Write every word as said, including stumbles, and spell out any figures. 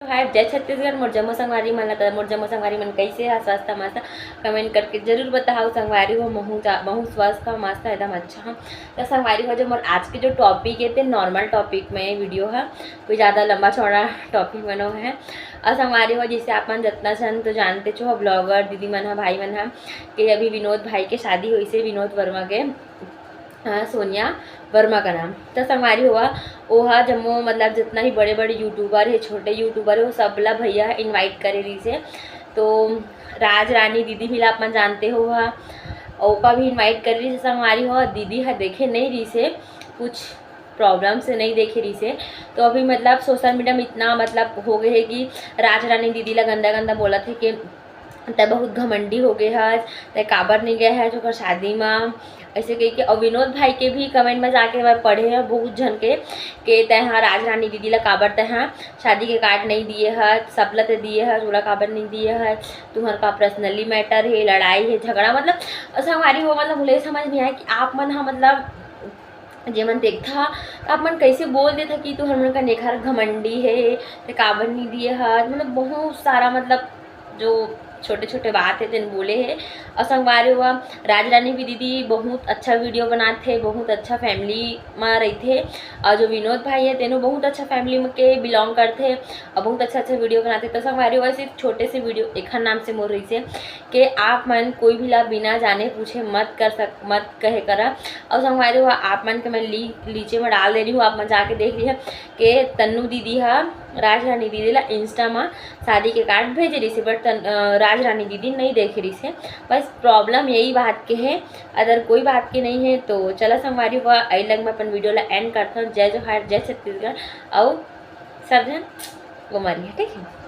हाय, जय छत्तीसगढ़। मोर जम्मो संगवारी मन ला, त मोर जम्मो संगवारी मन कैसे हा? स्वस्थ मस्त? कमेंट करके जरूर बताओ संगवारी हो। महू जा-, महू स्वस्थ हा, मस्त, एकदम अच्छा हा। त संगवारी हो, जो मोर आज के जो टॉपिक है, ते नॉर्मल टॉपिक में वीडियो है, कोई ज़्यादा लंबा चौड़ा टॉपिक बनो है। और संगवारी हो, जिसे आप मन जितना जन तो जानते छो, ब्लॉगर दीदी मन हा, भाई मन हा, कि अभी विनोद भाई के शादी होइसे, विनोद वर्मा के, हाँ, सोनिया वर्मा का नाम। तो संगवारी हुआ, ओहा जम्मो, मतलब, जितना ही बड़े बड़े यूट्यूबर है, छोटे यूट्यूबर है, वो सब ला भैया इनवाइट करे रहिसे। तो राज रानी दीदी भी ला अपन जानते हो हा, ओका भी इनवाइट करे रहिसे संगवारी हो। दीदी हा देखे नहीं रहिसे, कुछ प्रॉब्लम से नहीं देखे रहिसे। तो अभी, मतलब, सोशल मीडिया में इतना, मतलब, हो गए है कि राज रानी दीदी ला गंदा गंदा बोलत है कि तै बहुत घमंडी हो गए हस, तै काबर नहीं गए हस ओकर शादी में, ऐसे कह के। और विनोद भाई के भी कमेंट में जाके मैं पढ़े हैं बहुत झन के, कि तै हा राज रानी दीदी ला काबर तै हा शादी के कार्ड नहीं दिए हस, सबला तै दिए हस, ओला काबर नहीं दिए हस, तुम्हार का पर्सनली मैटर है, लड़ाई है, झगड़ा, मतलब, संगवारी हो, मतलब, मुझे समझ नहीं आया कि आप मन हा, मतलब, जे मन देखथा, त आप मन कैसे बोल देथा कि तू हमन का नेखर घमंडी है, ते काबर नहीं दिए हस, मतलब, बहुत सारा, मतलब, जो छोटे छोटे बात है, तेन बोले है। और संगवारी हुआ, राज रानी भी दीदी बहुत अच्छा वीडियो बनाथे, बहुत अच्छा फैमिली में रहथे। और जो विनोद भाई है, तेनो बहुत अच्छा फैमिली में के बिलोंग करथे और बहुत अच्छा अच्छा वीडियो बनाथे। तो संगवारी हुआ, सिर्फ छोटे से वीडियो एखर नाम से मोर रहिसे, के आप मन कोई भी ला बिना जाने पूछे मत कर सक-, मत कहे करा। और संगवारी हुआ, आप मन के मैं ली-, नीचे में डाल दे रही हूँ, आप मन जाके देख लिहा, के तन्नू दीदी हा राज रानी दीदी ला इंस्टा में शादी के कार्ड भेजे रहिसे, but तन-, अ, राज रानी दीदी नहीं देखे रहिसे। बस प्रॉब्लम यही बात के है, अदर कोई बात के नहीं है। तो चला संगवारी हुआ, आई लग मैं अपन वीडियो ला एंड करता हूँ। जय जोहार, जय छत्तीसगढ़, और सब जन गोमरिया, ठीक है।